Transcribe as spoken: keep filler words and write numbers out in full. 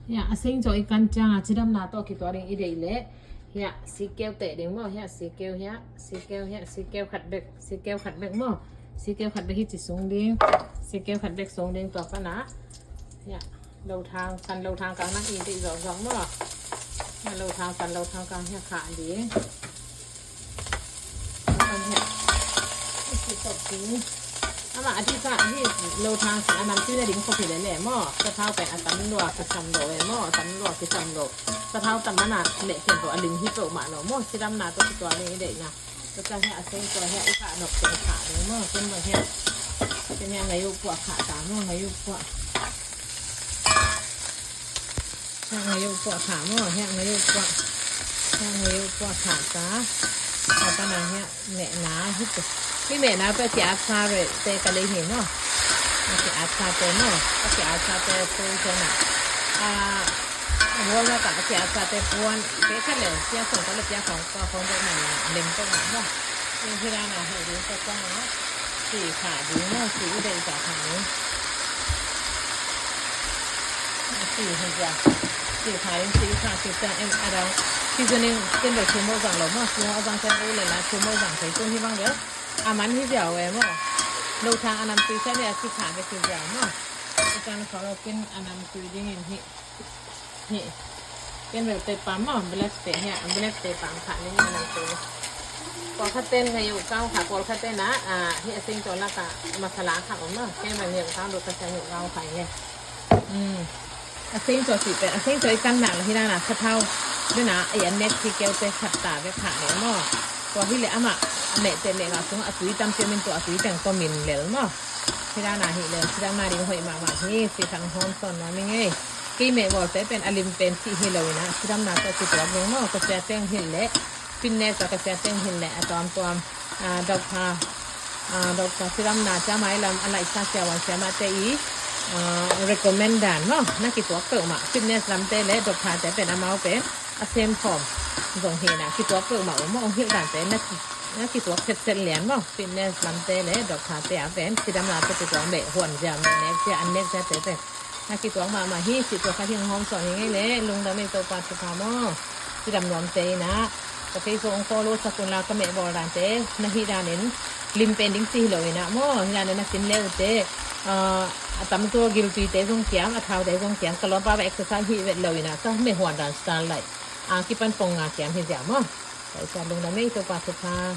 Hiah a seng caw i kan ciangah cidamna tawh kituak ding i deih leh hiah sikeu teh ding maw? Hiah sikeu, hiah sikeu, hiah sikeu khat bek, sikeu khat bek maw? Sikeu khat bek hi ci sung ding. Sikeu khat bek sung ding, tua panah hiah lothang, san lothang kang nang i deih zawkzawk maw? Hiah lothang, san lothang kang hiah khah ding. Amah a dih sa hi. Lothang san a nam tui na ding khop hi lele maw? Sathau pen a tam lua kisam lo e maw? A tam lua kisam lo. Sathau tam mana leh ken tawh a lim hi peuhmah lo maw? Cidamna tawh kituak ding i deihna. Tua ciang hiah a seng tua hiah i khah nop teng khah ding maw? Ken bang hiah, ken hiah ngaih uh puah khah ta maw? Ngaih uh puah. Hiah ngaih uh puah khah maw? Hiah ngaih uh puah. Hiah ngaih uh puah khah ta. Tua panah hiah mehna hi te. Hih mehna peuh a ki-at sa reh te ka lei hi maw? A ki-at sa te maw? A ki-at sa te peuh ciangah a, a bual mah ka a ki-at sa te puan te khat le pia khong ka le pia khong ka khong deuh mah ni na lem peuhmah maw? Hih hi dan a hih ding peuh ciangah si khah ding maw? Si i deih zah khah ding. Si hi zia. Si khah ding, si khah, si khah, em, a dang. Seasoning ken bel thu mawh zang lo maw? Thu mawh zang ken u le la thu mawh zang thei tun hi bang bel. A man hi zia uh e maw? Lothang a nam tui sa ni a si khah bek hi zia maw? I kan khawng lo ken a nam tui dingin hih. Hih. Ken bel tepam maw, black pepper hiah, black pepper khah ning a nam tui. Pawlkhat ten ngaih uh kau khah, pawlkhat ten ah, ah, hih a seng caw lakah masala khah om maw. Ken bel ngaih uh kau duk ka sia ngaih uh kau khah hi. Hmm. A seng caw cih pen, a seng caw i kan nak le hi dan a sathau. Dan a, a an nek sikeu te khat ta bek khah le maw. Tua hi le amah a meh te meh ngah sung a tui tam ciamin tua a tui teng tua min lel maw. Hi dan a hi le, cidamna ding hoih mahmah hi, si khang hawm sawn nuam ing ei. Kei meh bawlte pen a lim pen cih hi lo in ah, cidamna tawh kituak ding maw, ka sia teng hilh leh, fitness ah ka sia teng hilh leh, a tuamtuam, ah, doctor, ah, doctor cidamna ciamai lam a laihsa siavuan siamahte i, ah, recommend dan maw, na kituak peuhmah, fitness lamte le doctorte pen amau pen a semkhawm zong hi in ah, kituak peuhmah uh maw, hong hilh dante na ki, na kituak setset lian maw, fitness lamte le doctorte ah pen cidamna tawh kituak leh huan zia, meh nek zia, an nek ziate pen. Na kituak mahmah hi, cih tua kha hi hong hawm sawn hi ngei le, lungdam ei Topa thupha maw. Cidam nuamte in ah, ka Facebook hong follow sak un la, ka meh bawl dante, na hih danin lim pen ding cih hi lo in ah maw, hih danin na sin le uh teh, ah, a tam tua giltui te zong kiam, a thau te zong kiam, ka lawmpa bel exercise hih vet lo in ah, ka meh huan dan style lai. Ah, kipan pong nga kiam hi zia maw. Ka i sa lungdam ei Topa thupha.